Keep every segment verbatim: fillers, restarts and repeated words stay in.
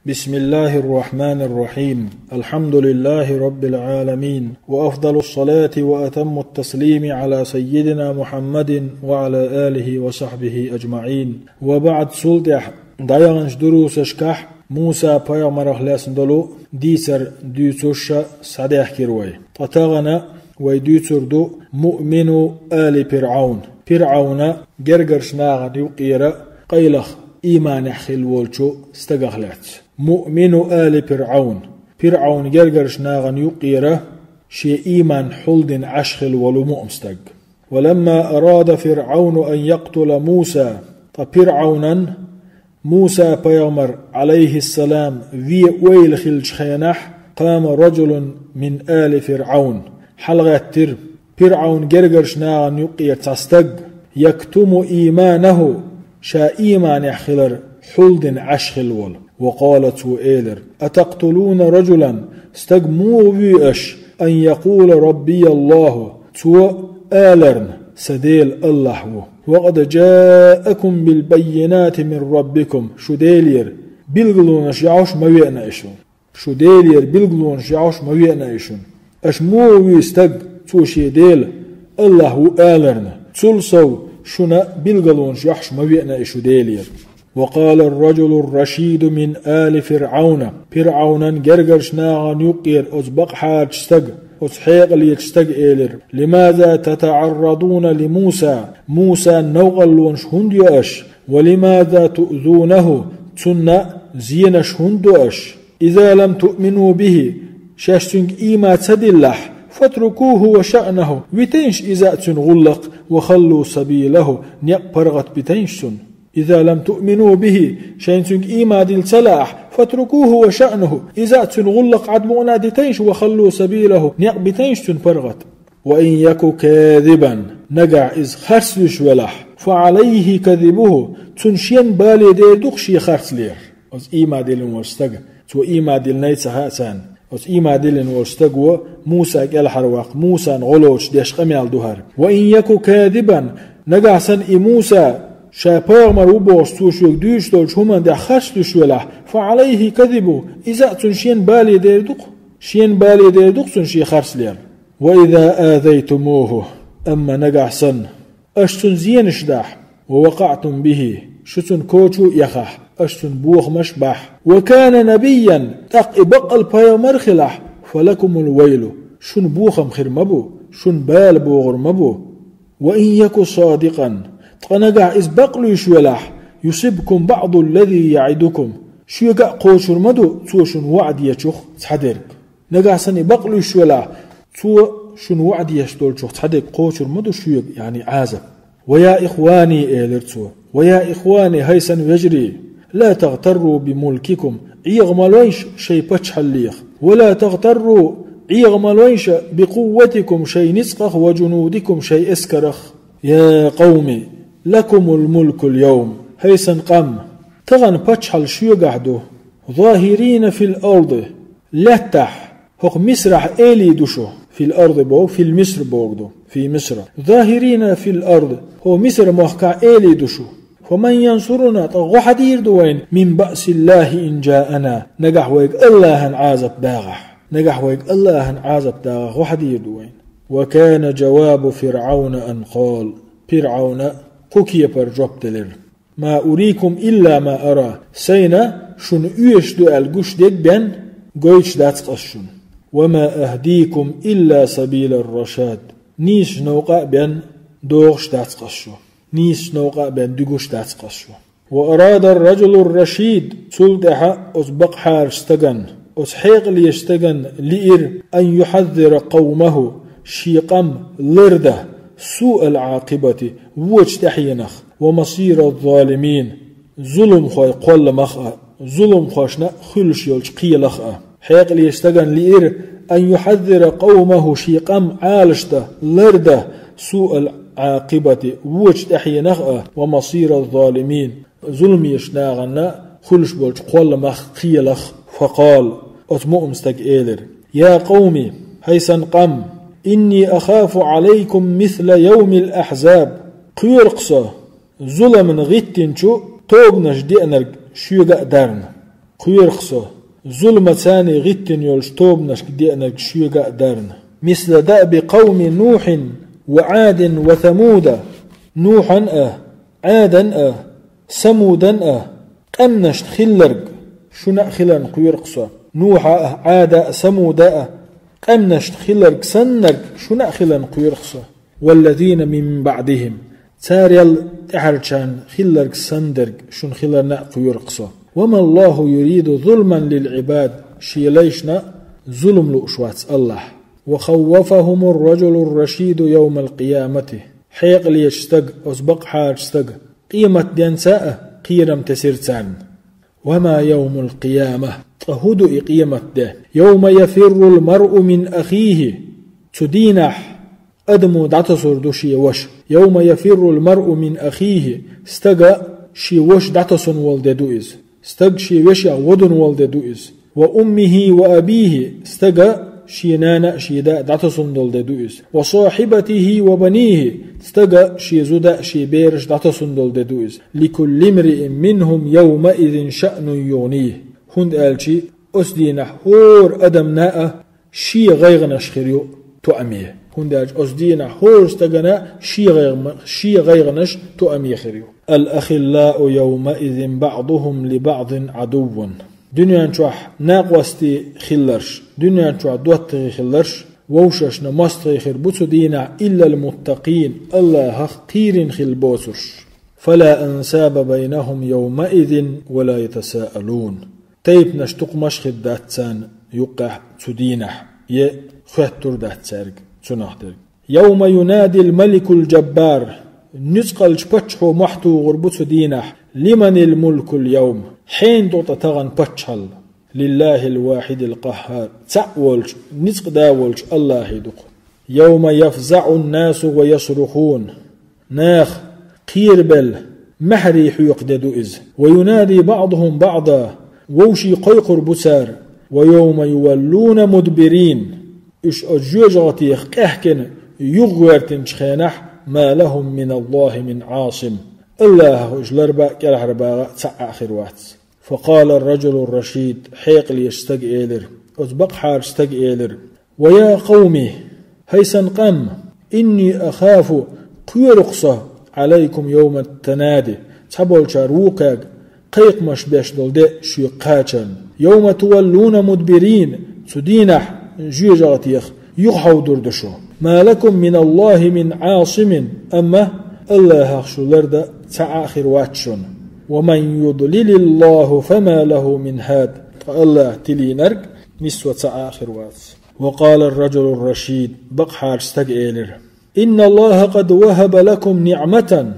بسم الله الرحمن الرحيم. الحمد لله رب العالمين. وأفضل الصلاة وأتم التسليم على سيدنا محمد وعلى آله وصحبه أجمعين. وبعد, цул тӀехьа дӀаяханчу дурусашкахь Муса пайхамарах лаьцна долу дийцар дуьйцуш схьадаьхкира вай. Ткъа тахана вай дуьйцур ду муъмину али ПирӀаун. ПирӀауна гергарчу нахана юккъера къайлаха ийманехь хилла волчу стагах лаьцна. Муъмину али ПирӀаун. ПирӀаун гергарчу нахана юккъера шен ийман хьулдина Ӏаш хилла волу муъм стаг. ولما أراد فرعون أن يقتل موسى, ткъа ПирӀаунан Муса пайхамар, Ӏалайхиссалам, вен ойла хиллачу хенахь, قام رجل من آل فرعون, хьалагӀеттира ПирӀаун гергарчу нахана юккъера цхьа стаг, يكتم إيمانه, ша ийманехь хилар хьулдина Ӏаш хилла волу. وقال, цо элира: أتقتلون رجلا, стаг муха вуьй аша, أن يقول ربي الله, цо аларна: «Сан Дела АллахӀ ву». وقد جاءكم بالبينات من ربكم, шу Делера билгалонаш йохьуш ма веана и шуна. Шу Делера билгалонаш йохьуш ма веана и шуна. Аша муха вуьй стаг, цо шен Дела АллахӀ ву аларна? Цул сов шуна билгалонаш йохьуш ма веана и шу Делера. وقال الرجل الرشيد من آل فرعون, ПирӀаунан гергарчу нахана юккъера оцу бакъахьарчу стага, оцу хьекъалечу стага элира: لماذا تتعرضون لموسى, Мусана новкъарлонаш хӀунда йо аша? ولماذا تؤذونه, цунна зенаш хӀунда до аша? إذا لم تؤمنوا به, шаьш цуьнга ийман ца диллахь, فاتركوه وشأنه, витайша иза а цуьнан гӀуллакх, وخلوا سبيله, некъ паргӀат битайша цунна. إذا لم تؤمنوا به, шайна цуьнга ийман дилла ца лаахь, فاتركوه وشأنه, иза а цуьнан гӀуллакх Ӏад мукъана дитайша, وخلوا سبيله, некъ битайша цуьнан паргӀат. وإن يك كاذبا, нагахь иза харц луьйш велахь, فعليه كذبه, цунна шен бале дер ду-кх шен харцлера. Оцу ийман диллина волчу стага, цо ийман диллинай ца хаьа царна, оцу ийман диллина волчу стага Муса кӀелхьарваккха, Мусана гӀо лоцуш деш къамел ду хӀара. وإن يك كاذبا, нагахь санна и Муса ша пайхамар ву бохуш, цо шуьга дуьйцуш долчу хӀуманна тӀехь харц луьйш велахь, فعليه كذبه, иза а цунна шен бале дер ду-кх, шен бале дер ду-кх цунна шен харцлера. وإذا آذيتموه, амма нагахь санна аша цунна зенаш дахь, ووقعتم به, шу цунна коча а эхахь, аша цунна бохамаш а бахь, وكان نبيا, тӀаккха и баккъал пайхамар а хилахь, فلكم الويل, шуна бохам хир ма бу, шуна бала богӀур ма бу. وإن يك صادقا, ткъа нагахь иза бакълуьйш велахь, يصبكم بعض الذي يعدكم, шуьга а кхочур ма ду цо шуна ваӀда ечух цхьадерг. Нагахь санна и бакълуьйш велахь, цо шуна ваӀда еш долчух цхьадерг кхочур ма ду шуьга, яъни Ӏазап. ويا إخواني, элира цо, ويا إخواني, хӀай сан вежарий, لا تغتروا بملككم, ӀегӀ ма лойша шайн паччахьаллех, ولا تغتروا, ӀегӀ ма лойша, بقوتكم, шайн ницкъах, وجنودكم, шайн эскарах. يا قوم لكم الملك اليوم, хӀай сан къам, тахана паччахьалла шуьгахь ду, ظاهرين في الأرض, лаьттахь, хӀокху Мисрахь элий ду шу, في الأرض боху, في المصر боху ду, في مصر, ظاهرين في الأرض, хӀокху Мисар махкахь элий ду шу. فمن ينصرنا, ткъа гӀо хьан дийр ду вайна, من بأس الله إن جاءنا, нагахь вайга АллахӀан Ӏазап дагӀахь. Нагахь вайга АллахӀан Ӏазап дагӀахь гӀо хьан дийр ду вайна. وكان جواب فرعون أن قال, ПирӀауна кху кепара жоп делира: ما أريكم إلا ما أرى, сайна шуна оьшуш ду аьлла гуш дерг бен, гойтуш дац-кх ас шуна. وما أهديكم إلا سبيل الرشاد, нийсачу новкъа а бен, дохуш дац-кх ас шу. Нийсачу новкъа а бен, дуьгуш дац-кх ас шу. وأراد الرجل الرشيد, цул тӀаьхьа оцу бакъахьарчу стагана, оцу хьекъалечу стагана лиира, أن يحذر قومه, шен къам лардан, سوء العاقبة, вочу тӀаьхьенах, ومصير الظالمين, зуламхойн кхолламах а, зуламхошна хуьлуш йолчу кхелах а. Хьекъалечу стагана лиира, أن يحذر قومه, шен къам Ӏалашдан, лардан, سوء العاقبة, вочу тӀаьхьенах а, ومصير الظالمين, зуламечу нахана хуьлуш болчу кхолламах, кхелах. فقال, оцу муъмин стага элира: يا قوم, хӀай сан къам, إني أخاف عليكم مثل يوم الأحزاب, кхоьру-кх со зуламна гӀиттинчу тобанаш деанарг шуьга а дарна. кхоьру-кх со, зуламаца гӀиттина йолчу тобанашка деанарг шуьга а дарна. مثل دأب قوم نوح وعاد وثمود. Нухьан а, Ӏадан а, Самудан а къаьмнашна хилларг шуна а хиларна кхоьру-кх со. Нухьа а, Ӏада а, Самуда а къаьмнашна хилларг саннарг шуна а хиларна кхоьру-кх со. والذين من بعدهم. Царел тӀаьхьарчарна хилларг санна дерг шуна хиларна а кхоьру-кх со. وما الله يريد ظلما للعباد. Шен лайшна зулам лууш вац АллахӀ. وخوفهم الرجل الرشيد يوم القيامة. Хьекъалечу стага, оцу бакъахьарчу стага, къематденца а кхерам тесира царна. وما يوم القيامة. Ткъа хӀун ду и къематде? يوم يفر المرء من أخيه. Цу дийнахь адамо дӀатосур ду шен ваша. يوم يفر المرء من أخيه. Стага шен ваша дӀатосун волу де ду иза. Стаг шен вешех водун волу де ду иза. وأمه وأبيه. Стага шен нана а, шен да а дӀатосун долу де ду иза. وصاحبته وبنيه. Стага шен зуда а, шен бераш а дӀатосун долу де ду иза. لكل امرئ منهم يومئذ شأن يغنيه. ХӀунда аьлча оцу дийнахь хӀора адамна а шен гӀайгӀанаш хир ю тоаме. ХӀунда аьлча оцу дийнахь хӀора стагана шен гӀайгӀа-, шен гӀайгӀанаш тоаме хир ю. الأخلاء يومئذ بعضهم لبعض عدو. Дуьнен чохь накъостий хилларш, дуьнен чохь доттагӀий хилларш, вовшашна мостагӀий хир бу цу дийнахь, إلا المتقين, АллахӀах кхийрина хилла боцурш. فلا أنساب بينهم يومئذ ولا يتساءلون. Тайпанаш тукхамаш хир дац царна юккъехь цу дийнахь, я хоьттур дац цаьрга цунах дерг. يوم ينادي الملك الجبار. Нуьцкъалчу паччахьо мохь тухур бу цу дийнахь: لمن الملك اليوم؟ Хьенан ду ткъа тахана паччахьалла? لله الواحد القهار. Цхьаъ волчу, ницкъ да волчу АллахӀе ду-кх. يوم يفزع الناس ويصرخون. Нах кхерабелла, маьхьарий хьоькху де ду иза. وينادي بعضهم بعضا. Вовшийн кхойкхур бу цара. ويوم يولون مدبرين. Уьш оцу жоьжахатех къаьхкина юхагӀоьртинчу хенахь: ما لهم من الله من عاصم. АллахӀах уьш ларба а, кӀелхьарбаха а цхьаъ а хир вац. فقال الرجل الرشيد, хьекъалечу стага элира, оцу бакъахьарчу стага элира: ويا قوم, хӀай сан къам, إني أخاف, кхоьру-кх со, عليكم يوم التناد, цхьаболчара вукхаьрга кхайкхамаш беш долу де шуьга кхачарна. يوم تولون مدبرين, цу дийнахь жоьжахатех юхахьовдур ду шу. ما لكم من الله من عاصم, амма АллахӀах шу лардан цхьа а хир вац шуна. ومن يضلل الله فما له من هاد. Ткъа АллахӀ тилийнарг нисса цхьа а хир вац. وقال الرجل الرشيد, бакъахьарчу стага элира: إن الله قد وهب لكم نعمة.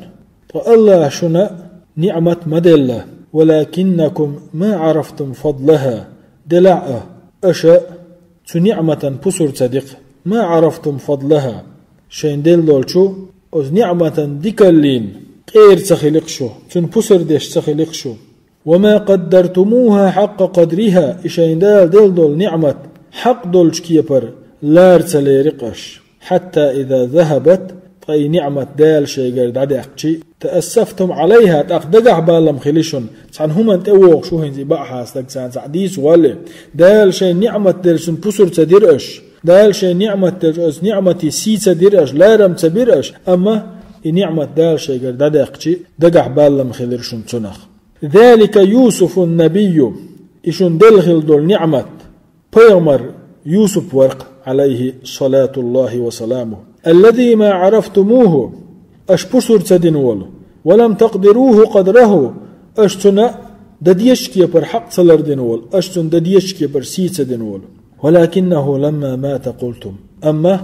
Ткъа АллахӀа шуна ниӀмат ма делла. ولكنكم ما عرفتم فضلها. Делахь а, аша цу ниӀматан пусар ца ди-кх. ما عرفتم فضلها. Шайна делла долчу оцу ниӀматан дикаллин къера ца хили-кх шу, цуьнан пусар деш ца хили-кх шу. وما قدرتموها حق قدرها, и шайна Дала делла долу ниӀмат хьакъ долчу кепара лара ца лери-кх аша. حتى إذا ذهبت, ткъа и ниӀмат Дала шайгара дӀадаьккхича, تأسفتم عليها, тӀаккха дагахь баллам хили шуна, цхьана хӀуманна тӀевогӀуш ву хӀинца и бакъахьа стаг, царна цхьаъ дийца валле. Дала шайна ниӀмат делла шуна пусар ца дира аша. Дала шайна ниӀмат делча, оцу ниӀмате сий ца дира аша, ларам ца бира аша, амма и ниӀмат Дала шайгара дӀадаьккхича, дагахь баллам хилира шуна цунах. ذلك يوسف النبي. И шуна делла хилла долу ниӀмат пайхамар Юсуп вара-кх, عليه صلاة الله وسلامه. الذي ما عرفتموه. Аша пусар ца дина волу. ولم تقدروه قدره. Аша цунна дан дезачу кепара хьакъ ца лардина волу. Аша цунна дан дезачу кепара сий ца дина волу. ولكنه لما مات قلتم. Амма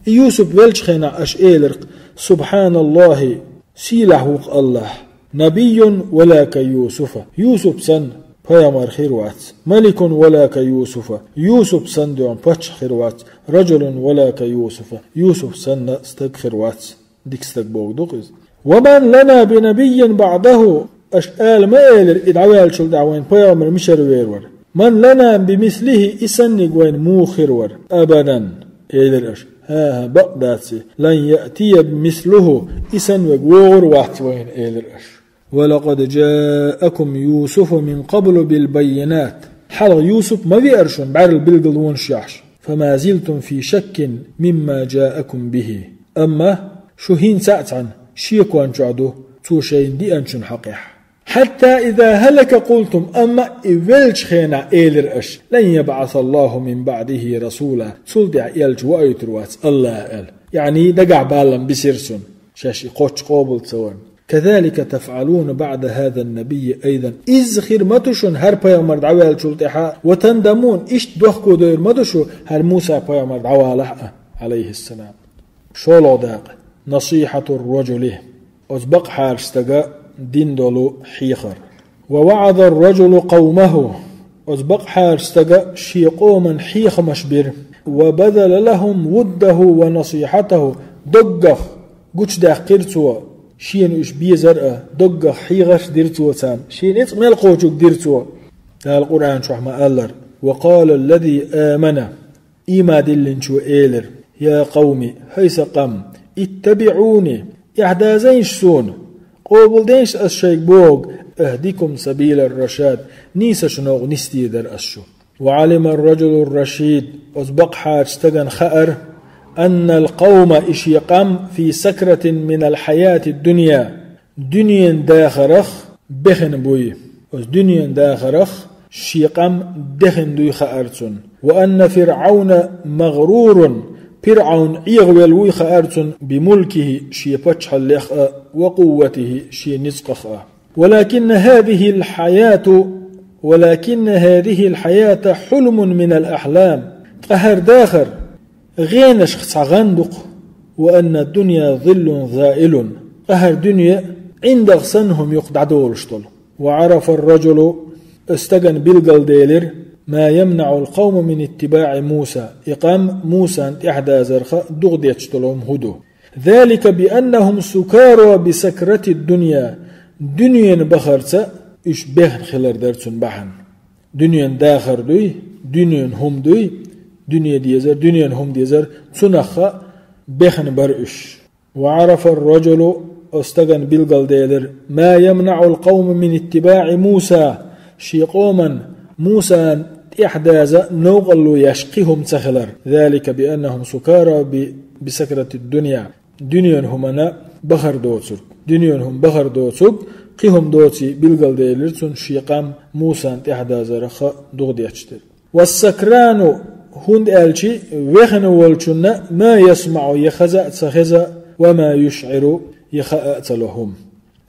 и Юсуп веллачу хенахь аша элира-кх: سبحان الله, сийлахь ву-кх АллахӀ. نبي ولا كيوسف. Юсуп санна пайхамар хир вац. ملك ولا كيوسف. Юсуп санна дуьхьал паччахь хир вац. رجل ولا كيوسف. Юсуп санна стаг хир вац. Дика стаг бохург ду-кх иза. ومن لنا بنبي بعده. Аша ала ма элира, и дӀаваьллачул тӀаьхьа вайн пайхамар мичара вер вара. من لنا بمثله, и санниг вайна муха хир вара. أبدا, элира аша. ХӀан-хӀа, бакъ дац и. لن يأتي مثله, и санна верг вогӀур вац вайна, элира аша. ولقد جاءكم يوسف من قبل بالبينات. Хьалха Юсуп ма веара шуна бӀаьрла билгалонаш яхьаш. فما زلتم في شك مما جاءكم به. Амма шу хӀинца а цхьана шекон чохь ду цо шайна деанчун хьокъехь. حتى إذا هلك قلتم, амма и веллачу хенахь элира аша: لن يبعث الله من بعده رسولا, цул тӀаьхьа элча воуьйтур вац АллахӀа аьлла. Яъни дагахь балам бисира цунна, шаьш и кхоччуш къобал ца варна. كذلك تفعلون بعد هذا النبي أيضا. Изза хир ма ду шуна хӀара пайхамар дӀаваьллачул тӀаьхьа, وتندمون, иштта дохко дойр ма ду шу хӀара Муса пайхамар дӀавалахь а, عليه السلام. ШолгӀа дакъа. نصيحة الرجل. Оцу бакъахьарчу стага дина долу хьехар. ووعظ الرجل قومه. Оцу бакъахьарчу стага шен къоман хьехамаш бира. وبذل لهم وده ونصيحته. Доггах гучудаьккхира цо шена уьш безар а, доггах хьехарш дира цо царна, шен ницкъ мел кхочург дира цо. Дала Къуръан чохь ма-аллара: وقال الذي آمن. Ийман диллинчо элира: يا قوم, хӀай сан къам, اتبعوني, эхь дазайша суна, къобалдайша ас шайга бохург, أهدكم سبيل الرشاد, нийсачу новкъа нисдийр дара ас шу. وعلم الرجل الرشيد, оцу бакъахьарчу стагана хаьара, أن القوم, и шен къам, في سكرة من الحياة الدنيا, дуьненан дахарах бехна буй. Оцу дуьненан дахарах шен къам дехна дуй хаьара цунна. وأن فرعون مغرور, ПирӀавн Ӏехавелла вуй хаьара цунна, بملكه, шен паччахьаллех а, وقوته, шен ницкъах а. ولكن هذه الحياة، ولكن هذه الحياة حلم من الأحلام. Ткъа хӀара дахар гӀенашха цхьа гӀан ду-кх, وأن الدنيا ظل زائل, ткъа хӀара дуьне а ӀиндагӀ санна хӀума юкъа дӀадолуш долу. وعرف الرجل, оцу стагана билгалделира, ما يمنع القوم من اتباع موسى, и къам Мусан тӀаьхьадазарх духадетташ долу хӀума хӀун ду. ذلك بأنهم سكارى بسكرة الدنيا, дуьненан бахарца уьш бехна хилар дара цунна бахьана. Дуьненан дахар дуй, дуьненан хӀума дуй, дуьне дезар, дуьненан хӀума дезар, цунах а бехна бара уьш. وعرف الرجل, оцу стагана билгалделира, ما يمنع القوم من اتباع موسى, шен къоман Мусан тӀаьхьадаза новкъарло еш кхин хӀума ца хилар. ذلك بأنهم سكارى ب-, بسكرة الدنيا. Дуьненан хӀуманна бахар доцург. Дуьненан хӀума бахар доцург, кхин хӀума доций билгалделира цунна шен къам Мусан тӀаьхьадазарх а духадетташ дерг. والسكران, хӀунда аьлча вехна волчунна ما يسمع, я хаза а ца хеза, وما يشعر, я хаа а ца ло хӀума.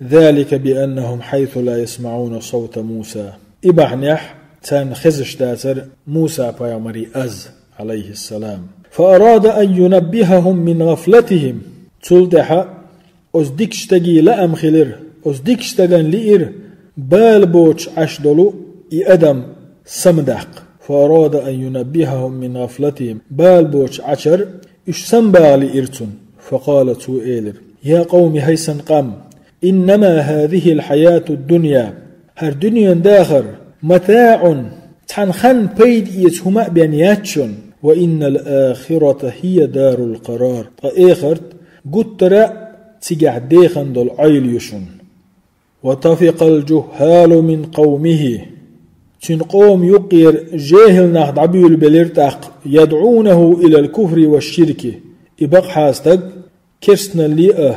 ذلك بأنهم حيث لا يسمعون صوت موسى. И бахьанехь царна хезаш дацара Муса пайхамаран аз, عليه السلام. فأراد أن ينبههم من غفلتهم. Цул тӀаьхьа оцу дикачу стаге лаам хилира, оцу дикачу стагана лиира, бала боцуш Ӏаш долу и адам самадаккха. فأراد أن ينبههم من غفلتهم. Бала боцуш Ӏачара уьш самабаха лиира цунна. فقال, цо элира: يا قوم, хӀай сан къам, إنما هذه الحياة الدنيا, хӀара дуьненан дахар, متاع, цхьана хан пайда эца хӀума а бен яц шуна, وإن الآخرة هي دار القرار, ткъа эхарт гуттара а цигахь дехан долу Ӏойла ю шуна. وطفق الجهال من قومه. Цуьнан къоман юккъера жехӀил нах дӀабуьйлабелира тӀаккха, يدعونه إلى الكفر والشرك. И бакъахьа стаг керстаналле а,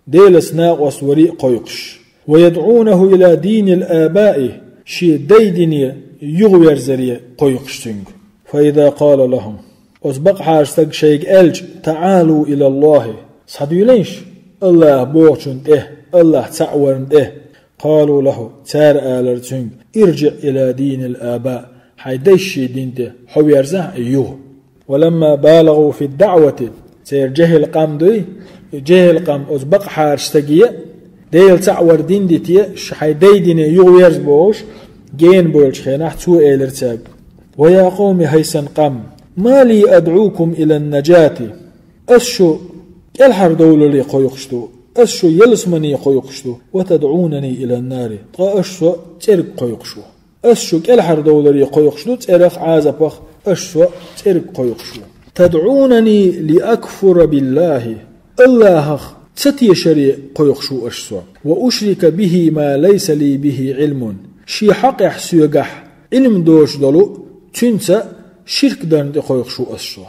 Делаца накъост варе а кхойкхуш. ويدعونه إلى دين الآباء, шен дай дине юхаверзаре кхойкхуш цуьнга. فإذا قال لهم, оцу бакъахьара стага шайга аьлча, تعالوا إلى الله, схьадуьйлайша АллахӀ бохучунна тӀе, АллахӀ цхьаъ варна тӀе, قالوا له, цара алара цуьнга, ارجع إلى دين الآباء, хьайн дайшин дин тӀе хьо верзахь а юха. ولما بالغوا في الدعوة, церан жехӀил къам дуй, и жехӀил къам оцу бакъахьарчу стаге, Дела цхьаъ вар дин дите, ш-, хьайн дай дине юхаверза бохуш, гена бойлучу хенахь цо элира цаьрга: ويا قوم, хӀай сан къам, ما لي أدعوكم إلى النجاة, ас шу кӀелхьардовлале кхойкхуш ду, ас шу ялсамане кхойкхуш ду, وتدعونني إلى النار, ткъа аш со цӀерга кхойкхуш ву. Ас шу кӀелхьардовларе кхойкхуш ду, цӀерах, Ӏазапах аш со цӀерга кхойкхуш ву. تدعونني لأكفر بالله, АллахӀах ца тешаре кхойкхуш ву аша со. وأشرك به ما ليس لي به علم. Шен хьакъехь соьгахь Ӏилма доцуш долу, цуьнца ширк дарна тӀе кхойкхуш ву аса шу.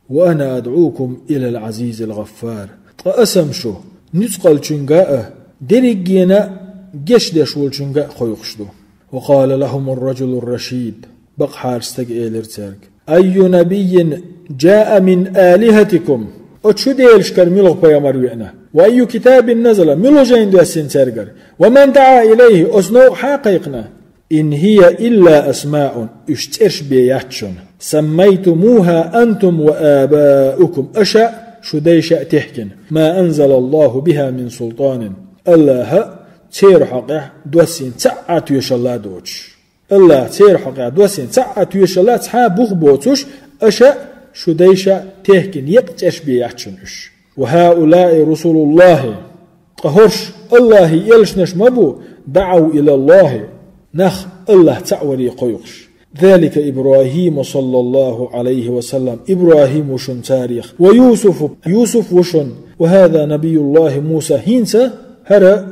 وأنا أدعوكم إلى العزيز الغفار. Ткъа аса-м шу, нуьцкъалчуьнга а, дерригенна а гечдеш волчуьнга а кхойкхуш ду. وقال لهم الرجل الرشيد. Бакъхьарчу стага элира цаьрга: أي نبي جاء من آلهتكم؟ Оцу шун делашкара муьлха пайхамар веана? وأي كتاب نزل؟ Муьлха жайна доьссина цаьргара? ومن دعا إليه؟ Оцу новкъа хьан кхайкхина? إن هي إلا أسماء, уьш цӀераш бен яц шуна, سميتموها أنتم وآباؤكم, аша а, шун дайша а техкина, ما أنزل الله بها من سلطان, АллахӀа церан хьокъехь доссийна цхьа а тоьшалла доцуш. АллахӀа церан хьокъехь доссийна цхьа а тоьшалла, цхьа а бух боцуш, аша а, шун дайша а техкина еккъа цӀераш бен яц шуна уьш. وهؤلاء رسل الله. Ткъа хӀорш АллахӀан элчанаш ма бу, دعوا إلى الله, нах АллахӀ цхьаъ варе кхойкхуш. ذلك إبراهيم صلى الله عليه وسلم, ИбрахӀим ву шуна царех, ويوسف, Юсуф ву шуна, وهذا نبي الله موسى, хӀинца хӀара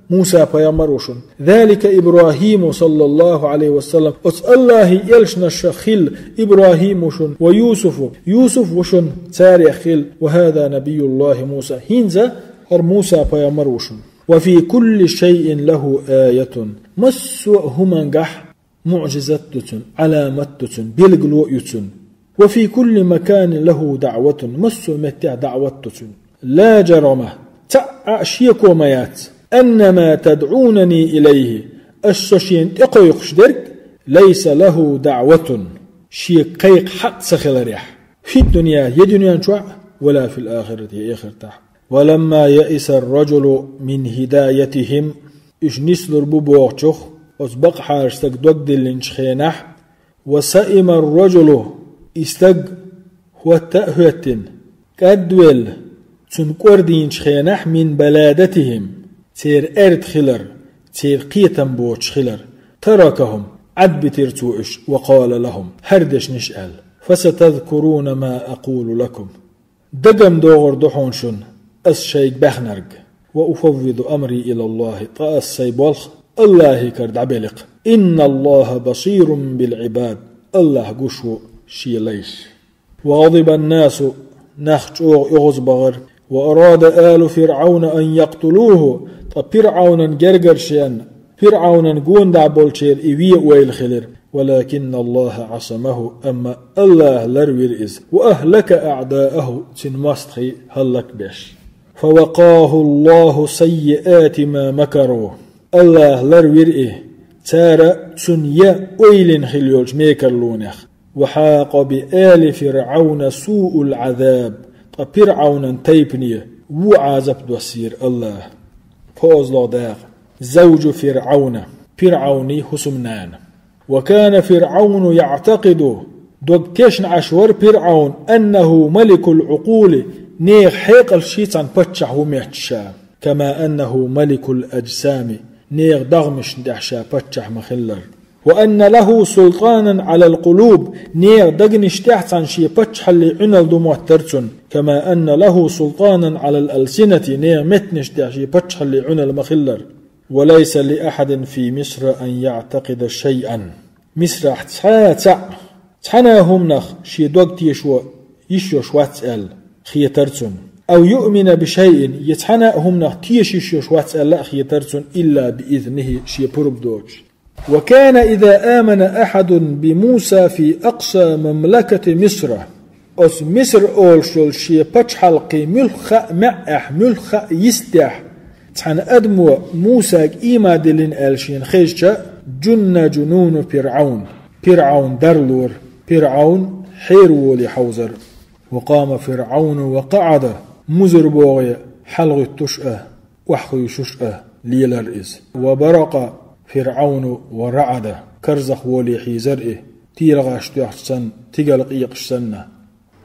Муса пайхамар ву шуна. ذلك إبراهيم صلى الله عليه وسلم, оцу АллахӀан элчанашах хилла ИбрахӀим ву шуна, ويوسف, Юсуф ву шуна царех хилла, وهذا نبي الله موسى, хӀинца хӀара Муса пайхамар ву шуна. وفي كل شيء له آية, массо а хӀумангахь муӀжизат ду цуьнан, Ӏаламат ду цуьнан, билгало а ю цуьнан. وفي كل مكان له دعوة, массо а меттехь даӀват ду цуьнан. لا جرم, цхьа а шеко ма яц, أن ما تدعونني إليه, аса со шена тӀе кхойкхуш дерг, ليس له دعوة, шен кхайкха хьакъ ца хиларехь, في الدنيا, я дуьнен чохь а, ولا في الآخرة, я эхартахь. ولما يئس الرجل من هدايتهم, уьш нислур бу бохучух, оцу бакъхьарчу стага дог диллинчу хенахь, وسئم الرجل, и стаг хӀотта а хӀоьттина, кӀадвелла, цунна кӀордийначу хенахь, من بلادتهم, церан аьрда хилар, церан кхетам боцуш хилар, تركهم, Ӏадбитира цо уьш, وقال لهم, хӀара дешнаш аьлла: فستذكرون ما أقول لكم. Дагам догӀур ду хьуна шуна ас шайга баьхнарг. وأفوض أمري إلى الله, ткъа ас сайн болх АллахӀан кара дӀабелли-кх. إن الله بصير بالعباد, АллахӀ гуш ву шен лайш. وغضب الناس, нах чӀогӀа оьгӀазбахара. وأراد آل فرعون أن يقتلوه, ткъа ПирӀавнан гергарчарна, ПирӀавнан гонаха болчеран и вен ойла хилира. ولكن الله عصمه, амма АллахӀа ларвира иза, وأهلك أعداءه, цуьнан мостагӀий хӀаллакбеш. فوقاه الله سيئات ما مكروا, АллахӀа ларвира и, цара цунна ян ойлина хилла йолчу мекарлонех. وحاق بآل فرعون سوء العذاب, ткъа ПирӀавнан тайпане вон Ӏазап доссийра АллахӀа. ПхоьазлагӀа дакъа. زوج فرعون, ПирӀавнан хӀусамнана. وكان فرعون يعتقد, дог тешна Ӏаш вара ПирӀавн, أنه ملك العقول, нехан хьекъалш шен цхьана паччахь ву моьттуш ша, كما أنه ملك الأجسام, нехан дегнашна тӀехь ша паччахь ма-хиллара. وأن له سلطانا على القلوب, нехан дегнаш тӀехь цхьана шен паччахьаллин Ӏуналла ду моттара цунна, كما أن له سلطانا على الألسنة, нехан меттанаш тӀехь шен паччахьаллин Ӏуналла ма-хиллара. وليس لأحد في مصر أن يعتقد شيئا. Мисрахь цхьа а цхьаъ, цхьана а хӀуманах шен дог тешо йиш йолуш вац аьлла, хетара цунна. أو يؤمن بشيء, я цхьана а хӀуманах теша йиш йолуш вац аьлла а хетара цунна, إلا بإذنه, шен пурба доцуш. وكان إذا آمن أحد بموسى في أقصى مملكة مصر. Оцу Миср олуш йолчу шен пачхьалкхийн муьлхха а маьӀӀехь, муьлхха а йистехь, цхьана адамо Мусага ийман диллина аьлла шена хезча, جن جنون فرعون, ПирӀавн дарлора, ПирӀавн хьераволий хьовзара. وقام فرعون وقعد, музар богӀе хьалагӀуьттуш а, охьахуьйшуш а лелара иза. وبرق فرعون ورعد, карзах волий хьийзара и, тӀелгӀаш тоьхча санна, тигала къекъаш санна.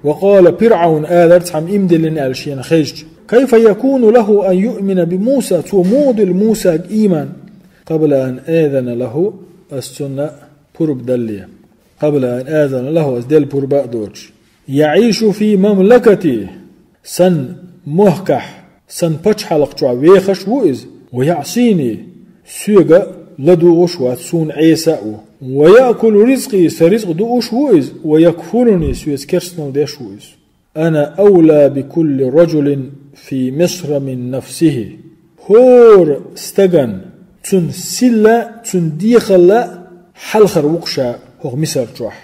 وقال, ПирӀавна алара цхьамма ийман диллина аьлла шена хезча: كيف يكون له أن يؤمن بموسى, цо муха дилла Мусага ийман? قبل أن آذن له, ас цунна пурба далле. قبل أن آذن له, ас делла пурба а доцуш. يعيش في مملكتي, сан мохкахь, сан пачхьалкх чохь вехаш а ву иза, ва яӀсийни, соьга ладугӀуш а вац, суна Ӏеса а ву. Ва яъкулу ризкъи, сан ризкъ дууш а ву иза, ва якфуруни, соьца керстанал деш а ву иза. Ана авла бикулли раджулин фи Мисра мин нафсихи. ХӀора стаган, цун силла, цун дехалла хьалхара ву-кх ша хӀокху Мисар чохь.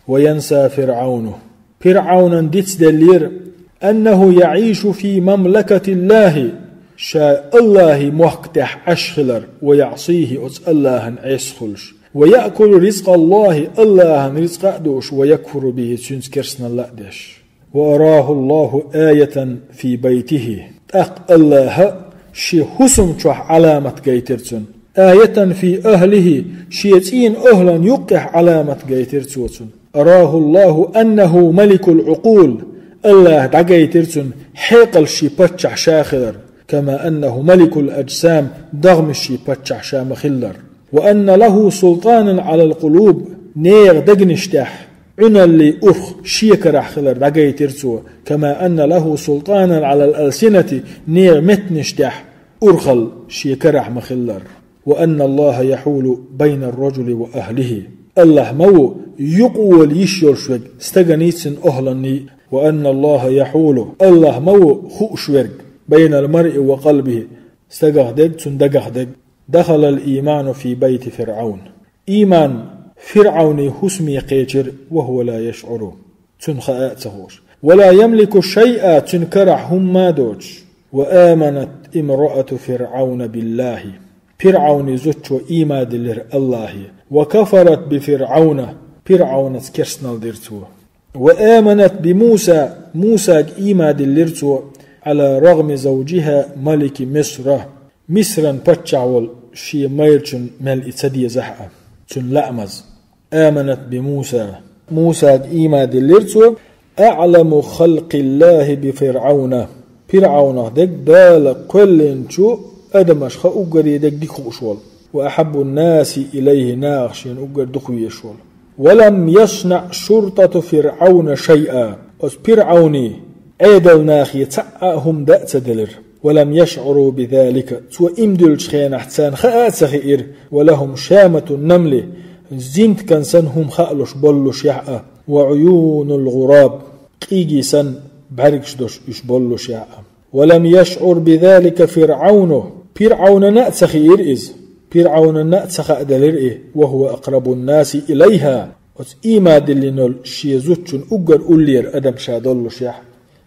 Ва янса ФирӀавну. ПирӀавнан дицделлера, аннаху яӀишу фи мамлакатиллахи, ша Аллахьан мохк тӀехь Ӏаш хилар, ва яӀсихи, оцу Аллахьан Ӏеса хуьлуш, ва яъкулу ризкъаллахи, Аллахьан ризкъа а дууш, ва якфуру бихи, цуьнца керстанал а деш. Ва араху Аллаху аятан фи байтихи. ТӀаккха Аллахьа шен хӀусам чохь Ӏаламат гайтира цунна. Аятан фи ахлихи, шен цӀийнан охӀлан юккъехь Ӏаламат гайтира цо цунна. Араху Аллаху аннаху маликул Ӏукъул. Аллахьа дӀагайтира цунна хьекъалшийн паччахь ша хилар, кама аннаху маликул аджсам, дегӀмашийн паччахь ша ма-хиллара. Ва анна лаху султанан Ӏалал къулуб, нехан дегнаш тӀехь Ӏуналлин урх шен карахь хилар дӀагайтира цо, кама анна лаху султанан Ӏалал алсинати, нехан меттанаш тӀехь урхалла шен карахь ма-хиллара. Ва анна Аллаха яхьулу байнар раджули ва ахлихи. Аллахь ма ву юкъавала йиш йолуш верг стаганий, цуьнан охӀланний. Ва анна Аллаха яхьулу, Аллахь ма ву хууш верг, байнал маръи ва къалбихи, стагах дерг, цуьнан дагах дерг. Дахалал ийману фи байти ФирӀавн. Ийман ФирӀавнан хӀусаме кхечира, ва хӀува ла яшӀуру, цунна хаа а ца хууш. Ва ла ямлику шайъа, цуьнан карахь хӀумма а доцуш. Ва аманат имраату ФирӀавна биллахи. ПирӀавнан зудчо ийман диллира Аллахье. Ва кафарат би ФирӀавна, ПирӀавнаца керстанал дира цо. Ва аманат би Муса, Мусага ийман диллира цо, Ӏала рагӀми завджиха малики Мисра, Мисран паччахь волу шен майрачун мел и ца дезахь а, цуьнан лаамаза. Аманат би Муса, Мусага ийман диллира цо, аӀламу халкъиллахи би ФирӀавна, ПирӀавнах дерг Дала кхоьллинчу адамашха уггаре дерг дика хууш волу, ва ахьаббун наси илайхи, нахах шена уггар дукха везаш волу. Ва лам яснаӀ шуртату ФирӀавна шайъа. Оцу ПирӀавнан Ӏедалнахе цхьа а хӀума дан а ца делира. Ва лам яшӀуру би залика. Цо и-м дуьллучу хенахь царна хаа а ца хиира. Ва лахум шаматун намли. Зинтакан санна хӀума хаалуш боллушехь а. Ва Ӏуюнул гӀураб. Къийги санна бӀаьргаш долуш уьш боллушехь а. Ва лам яшӀур би залика ФирӀавну. ПирӀавнана а ца хиира иза. ПирӀавнана а ца хааделира и. Ва хӀува акърабун наси илайха. Оцу ийман диллинарг шен зудчун уггар уллера адам ша доллушехь.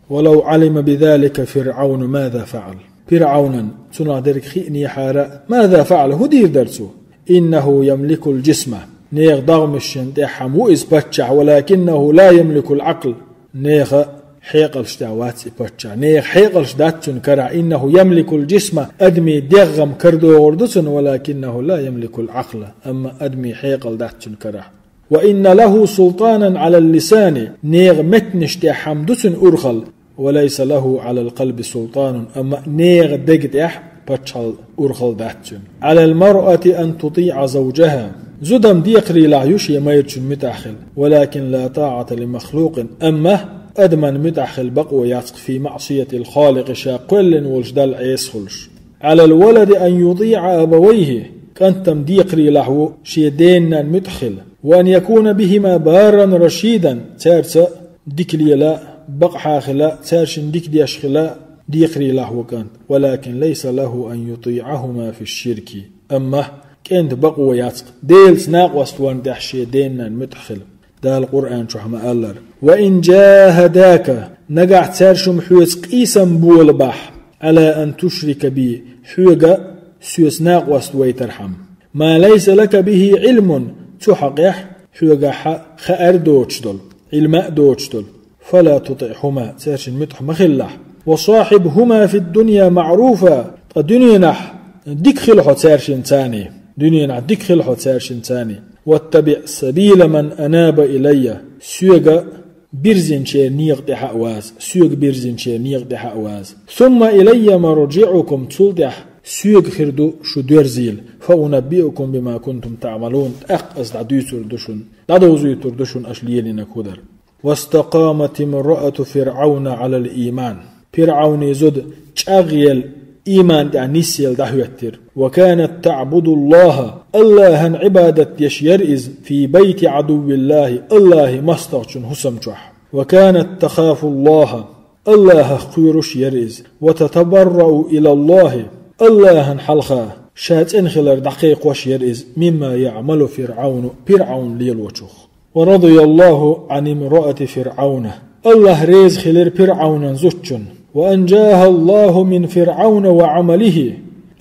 Ва лав Ӏалима би залика ФирӀавну маза фаӀал. ПирӀавнан цунах дерг хиънехьара, маза фаӀал, хӀун дийр дара цо? ИннахӀу ямликул джисма. Нехан дегӀмашна тӀехь хьан ву иза паччахь, валакиннахӀу ла ямликул Ӏакъл. Нехан хьекъалш тӀехь вац и паччахь. Нехан хьекъалш дац цуьнан карахь. ИннахӀу ямликул джисма, адамийн дегӀ-м карадогӀур ду цунна, валакиннахӀу ла ямликул Ӏакъла. Амма адамийн хьекъал дац цуьнан карахь. Ва инна лахӀу султанан Ӏалал лисани, нехан меттанаш тӀехь хьан ду цуьнан урхалла. Ва лайса лахӀу Ӏалал къалби султанун, амма нехан деган тӀехь паччахьалла урхалла дац цуьнан. Ӏалал маръати ан тутиӀа завджахӀа, зуда-м декхарийлахь ю шен майрачун муьтӀахь хила, валакин ла тӀаӀата ли махлукъин, амма адаман муьтӀахь хила бакъо яц-кх фи маӀсиятил Халикъи, ша кхоьллина волчу Далла Ӏеса хуьлуш. Ӏалал валади ан ютиӀа абавайхӀи, кӀант-м декхарийлахь ву шен ден-нанна муьтӀахь хила. Ва ан якуна бихӀима барран рашидан, цаьрца дика лела, бакъахьа хила, цаьршинна дика деш хила декхарийлахь ву кӀант. Валакин лайса лахӀу ан ютиӀахӀума фи ширки. Амма кӀентан бакъо яц-кх Делаца накъост варна тӀехь шен ден-нанна муьтӀахь хила. Дала Къуръан чохь ма-аллара: «Ва ин джахадака», нагахь цаьршимма хьоьца къийсам болабахь, «Ӏала ан тушрика би», хьоьга соьца накъост вайтархьама. «Ма лайса лака бихӀи Ӏилмун», цу хьокъехь хьоьгахь хаар доцуш долу, Ӏилма а доцуш долу. «Фала тутиӀхӀума», цаьршинна муьтӀахь ма хилалахь. «Ва сахьибхӀума фид-дунья маӀруфа», ткъа дуьненахь дика хила хьо цаьршинца, дуьненахь дика хила хьо цаьршинца. «Ваттабиъ сабила ман анаба илайя», соьга бирзинчеран некъа тӀехь а ваза, соьга бирзинчеран некъа тӀехь а ваза. «Сумма илайя марджиӀукум», цул тӀаьхьа соьга хир ду шу доьрзийла. «Фа унаббиукум бима кунтум таӀмалун», тӀаккха аса дӀадуьйцур ду шуна, дӀадовзуьйтур ду шуна аша лелийнарг хӀун дара. «Вастакъаматимраату ФирӀавна Ӏалал ийман». ПирӀавни зуда чӀагӀъелла, иман тӀехь нисъелла дӀахӀоьттира. وكانت تعبد الله, АллахӀан Ӏибадат деш яра иза, في بيت عدو الله, АллахӀан мостагӀчун хӀусам чохь. وكانت تخاف الله, АллахӀах кхоьруш яра иза. وتتبرأ إلى الله, АллахӀан хьалха ша цӀена хилар дӀакхайкхош яра иза, مما يعمل فرعون, ПирӀавн лелочух. ورضي الله عن امرأة فرعون, АллахӀ реза хилира ПирӀавнан зудчунна. وأنجاها الله من فرعون وعمله,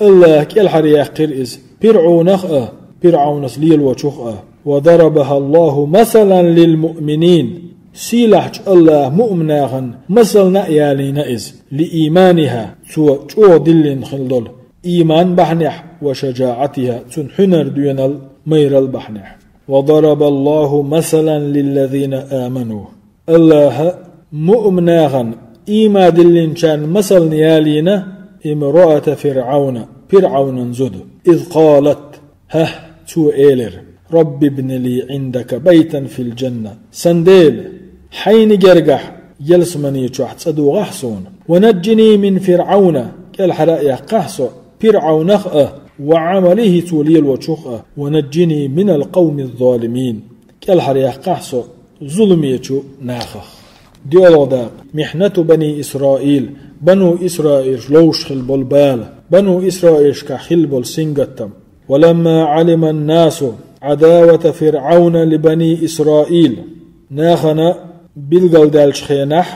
АллахӀа кӀелхьаръяьккхира иза ПирӀавнах а, ПирӀавнас лелочух а. وضربها الله مثلا للمؤمنين, сийлахьчу АллахӀа муъминашна масална а ялийна иза, لإيمانها, цо чӀогӀа диллина хилла долу иман бахьанехь, وشجاعتها, цуьнан хьуьнар доьналла, майралла бахьанехь. وضرب الله مثلا للذين آمنوا, АллахӀа муъминашна иман диллинчарна масална ялийна, امرأة فرعون, ПирӀавнан зуда. إذ قالت, хӀа, цо элира: رب ابن لي عندك بيتا في الجنة, сан Дела, хьайна гергахь ялсамани чохь цӀа дохахь суна. ونجني من فرعون, кӀелхьара а яккхахь со ПирӀавнах а, وعمله, цо лелочух а, ونجني من القوم الظالمين, кӀелхьара яккхахь со зуламечу нахах. ДоьалгӀа дакъа. محنة بني إسرائيل, Бану Исраилаш ловш хилла болу бала, Бану Исраилашкахь хилла болу сингаттам. ولما علم الناس عداوة فرعون لبني إسرائيل, нахана билгалдаьллачу хенахь,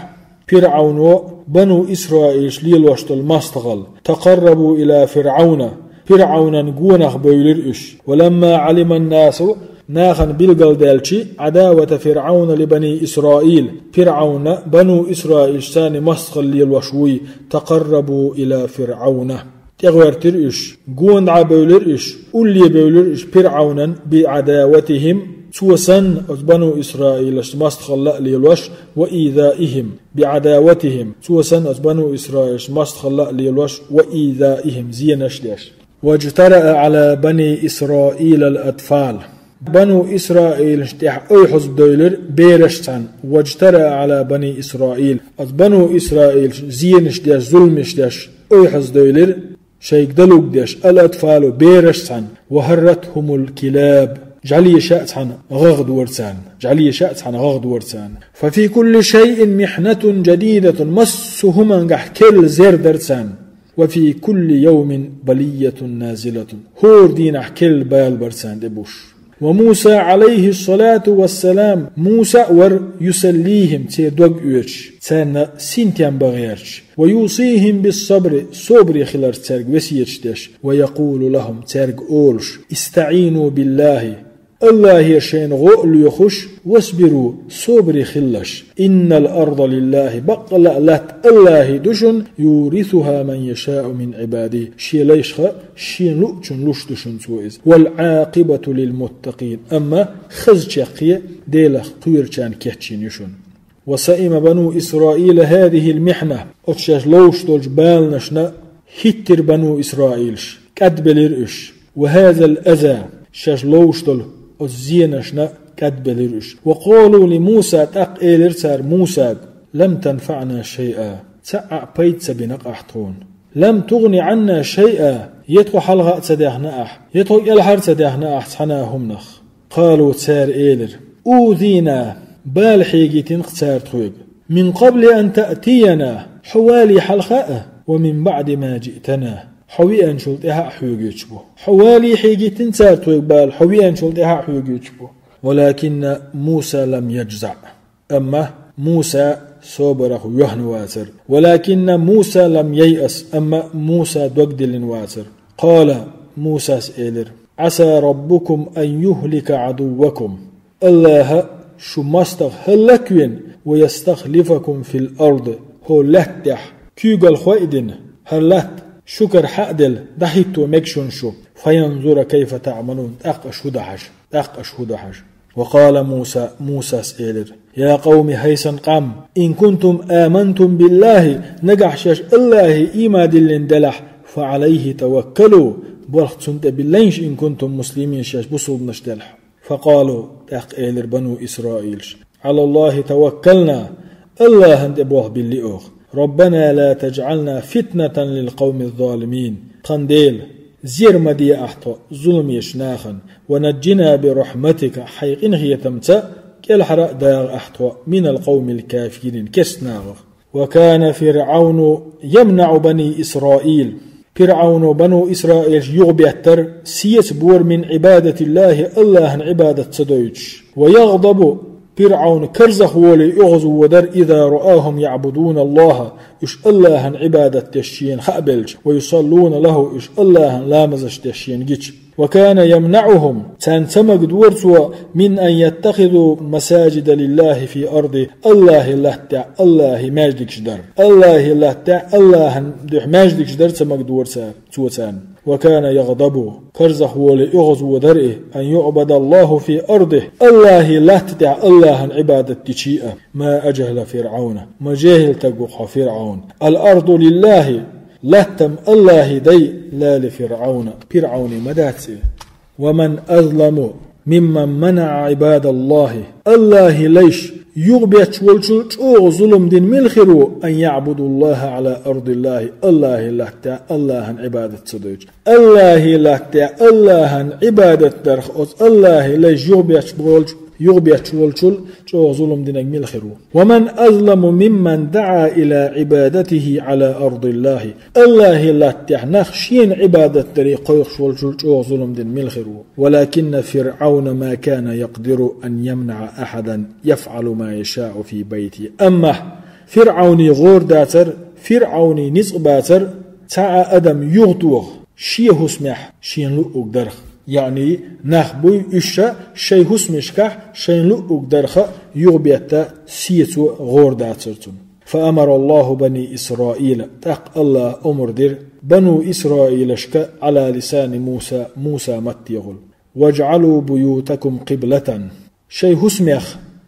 ПирӀавно Бану Исраилаш лелош долу мостагӀалла, تقربوا إلى فرعون, ПирӀавнан гонах бевлира уьш. ولما علم الناس, нахана билгалдаьлча, عداوة فرعون لبني إسرائيل, ПирӀавна Бану Исраилашца мостагӀалла лелош вуй, تقربوا إلى فرعون, тӀегӀоьртира уьш, гонах бевлира уьш, улле бевлира уьш ПирӀавнан, بعداوتهم, цо санна оцу Бану Исраилашца мостагӀалла а лелош, وإيذائهم, بعداوتهم, цо санна оцу Бану Исраилашца мостагӀалла а лелош, وإيذائهم, зенаш а деш. واجترأ على بني إسرائيل الأطفال. Бану Исраилашна тӀехь ойхьаза девлира бераш цхьаьна. واجترأ على بني إسرائيل. Оцу Бану Исраилашна зенаш деш, зуламаш деш ойхьаза девлира, шайга далург деш, الأطفال, бераш цхьаьна. وهرتهم الكلاب. ЖӀаьлеша а цхьаьна гӀагӀ дора царна. ЖӀаьлеша а цхьаьна гӀагӀ дора царна. ففي كل شيء محنة جديدة. Массо а хӀумангахь керла зер дара царна. وفي كل يوم بلية نازلة. ХӀора дийнахь керла бала бара царна тӀе буш. وموسى عليه الصلاة والسلام, Муса а вара, يسليهم, церан дог оьцуш, царна синтем бан гӀерташ, ويوصيهم بالصبر, собаре хиларца цаьрга весеташ деш, ويقول لهم, цаьрга олуш: استعينوا بالله, АллахӀера шайна гӀо а лоьхуш, واصبروا, собаре хилалаш. إن الأرض لله, баккъалла а латта АллахӀан ду шуна, يورثها من يشاء من عباده, шен лайшха шена луучунна луш ду шуна цо иза. والعاقبة للمتقين, амма хаза чаккхе Делах кхоьручарна кечйина ю шуна. وسئم بنو إسرائيل هذه المحنة, оцу шаьш ловш долчу баланашна хӀиттира Бану Исраилаш, кӀадбелира уьш. وهذا الأذى, шаьш ловш долу оцу зенашна кӀадбелира уьш. وقالوا لموسى, тӀаккха элира цара Мусага: لم تنفعنا شيئا, цхьа а пайда ца бина ахь тхуна. لم تغن عنا شيئا, я тхо хьалха а ца дехна ахь, я тхо кӀелхьара а ца дехна ахь цхьана а хӀуманах. قالوا, цара элира: أوذينا, бала хьегийтина-кх цара тхоьга. من قبل أن تأتينا, хьо вале хьалха а, ومن بعد ما جئتنا, хьо веанчул тӀаьхьа а хьоьгуьйтуш бу. Хьо вале хьегийтина цара тхоьга бала, хьо веанчул тӀаьхьа а хьоьгуьйтуш бу. ولكن موسى لم يجزع. Амма Муса собарах воьхна вацара. ولكن موسى لم ييأس, амма Муса дог диллина вацара. قال, Мусас элира: عسى ربكم أن يهلك عدوكم. АллахӀа шу мостагӀа хӀаллаквина, ويستخلفكم في الأرض, хӀо лаьтта тӀехь куьйгалхой а дина, хӀара латта шуьгара хьа а делла, дӀахӀитто мега шуна шу. فينظر كيف تعملون, тӀаккха аш хӀу дан хьажа, тӀаккха аш хӀу дан хьажа. وقال موسى, Мусас элира: يا قوم, хӀай сан къам, إن كنتم آمنتم بالله, нагахь шаьш АллахӀе ийман диллина делахь, فعليه توكلوا, болх цунна тӀе биллайша, إن كنتم مسلمين, шаьш бусулбанаш делахь. فقالوا, тӀаккха элира Бану Исраилаш: على الله توكلنا, АллахӀана тӀе болх билли оха. ربنا لا تجعلنا فتنة للقوم الظالمين. Тхан Дела, зер ма де Ахь тхо зуламечу нахана, ونجنا برحمتك, Хьайн къинхетамца кӀелхьара а дагӀа Ахь тхо, من القوم الكافرين, керста нахах. وكان فرعون يمنع بني إسرائيل. ПирӀауно бану Исраилаш юхабеттара, сецабора, من عبادة الله, АллахӀан Ӏибадат ца дойтуш. ويغضب, ПирӀаун карзахволий оьгӀазводар, إذا رآهم يعبدون الله, уьш АллахӀан Ӏибадат деш шена хаа белча, ويصلون له, уьш АллахӀан ламазаш деш шена гича. وكان يمنعهم, царна ца магадора цо, من أن يتخذوا مساجد لله في أرضه, АллахӀан латта тӀехь АллахӀан маьждигаш дар. АллахӀан латта тӀехь АллахӀан дуьхьа маьждигаш дар ца магадора цара, цо царна. وكان يغضب, карзахволий оьгӀазводар и, أن يعبد الله في أرضه, АллахӀан латта тӀехь АллахӀан Ӏибадат дича а. ما أجهل فرعون, ма жехӀил стаг ву хьо, ПирӀаун. الأرض لله, латта-м АллахӀан дай, لا لفرعون, ПирӀауна ма дац и. ومن أظلم ممن منع عباد الله, АллахӀан лайш юхабетташ волчул чӀогӀа зулам дина мила хир ву, أن يعبدوا الله على أرض الله, АллахӀан латта тӀехь АллахӀан Ӏибадат ца дойтуш. АллахӀан латта тӀехь АллахӀан Ӏибадат дарх оцу АллахӀан лайш юхабетташ болчу, юхабетташ волчул чӀогӀа зулам динарг мила хир ву? ومن أظلم ممن دعا إلى عبادته على أرض الله, АллахӀан латта тӀехь нах шена Ӏибадат даре кхойкхуш волчул чӀогӀа зулам дина мила хир ву? ولكن فرعون ما كان يقدر أن يمنع أحدا يفعل ما يشاء في بيته. Амма ПирӀауна гӀора дацара, ПирӀауна ницкъ бацара цхьа а адам юхатоха шен хӀусамехь шена луъург дарх. Яъни, нах буй уьш а шайн хӀусамашкахь шайна луъург дарх а юхабетта сецо гӀора дацара цунна. فأمر الله بني إسرائيل, тӀаккха АллахӀа омра дира бану Исраилашка, على لسان موسى, Муса маттехула: واجعلوا بيوتكم قبلة. Шайн хӀусамех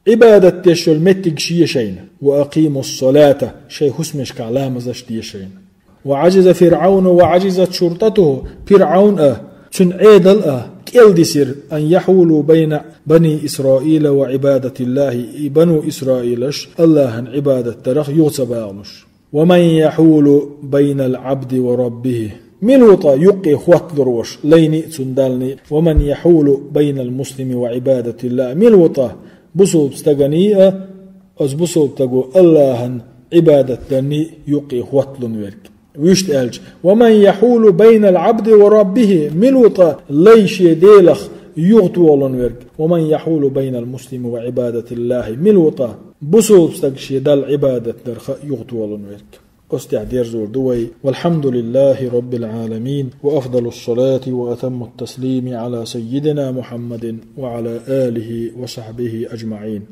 Ӏибадат деш йолу меттигаш е шайна. وأقيموا الصلاة, шайн хӀусамашкахь ламазаш де шайна. وعجز فرعون وعجزت شرطته, ПирӀаун а, цуьнан Ӏедал а кӀел дисира, أن يحولوا بين بني إسرائيل وعبادة الله, и бану Исраилаш АллахӀан Ӏибадат дарах юха ца багӀалуш. ومن يحول بين العبد وربه. Мила ву ткъа юккъе хӀотталур волуш, лайний а, цуьнан Даллий а? ومن يحول بين المسلم وعبادة الله. Мила ву ткъа бусалба стаганий а, оцу бусалба стага АллахӀан Ӏибадат дарний а юккъе хӀотталун верг? Вуьшта аьлча: ومن يحول بين العبد وربه, мила ву ткъа лай шен Делах юхатолун верг? ومن يحول بين المسلم وعبادة الله, мила ву ткъа бусалба стаг шен Далла Ӏибадат дарх юхатолун верг? Оцу тӀехь дерзор ду вай. والحمد لله رب العالمين، وأفضل الصلاة وأتم التسليم على سيدنا محمد وعلى آله وصحبه أجمعين.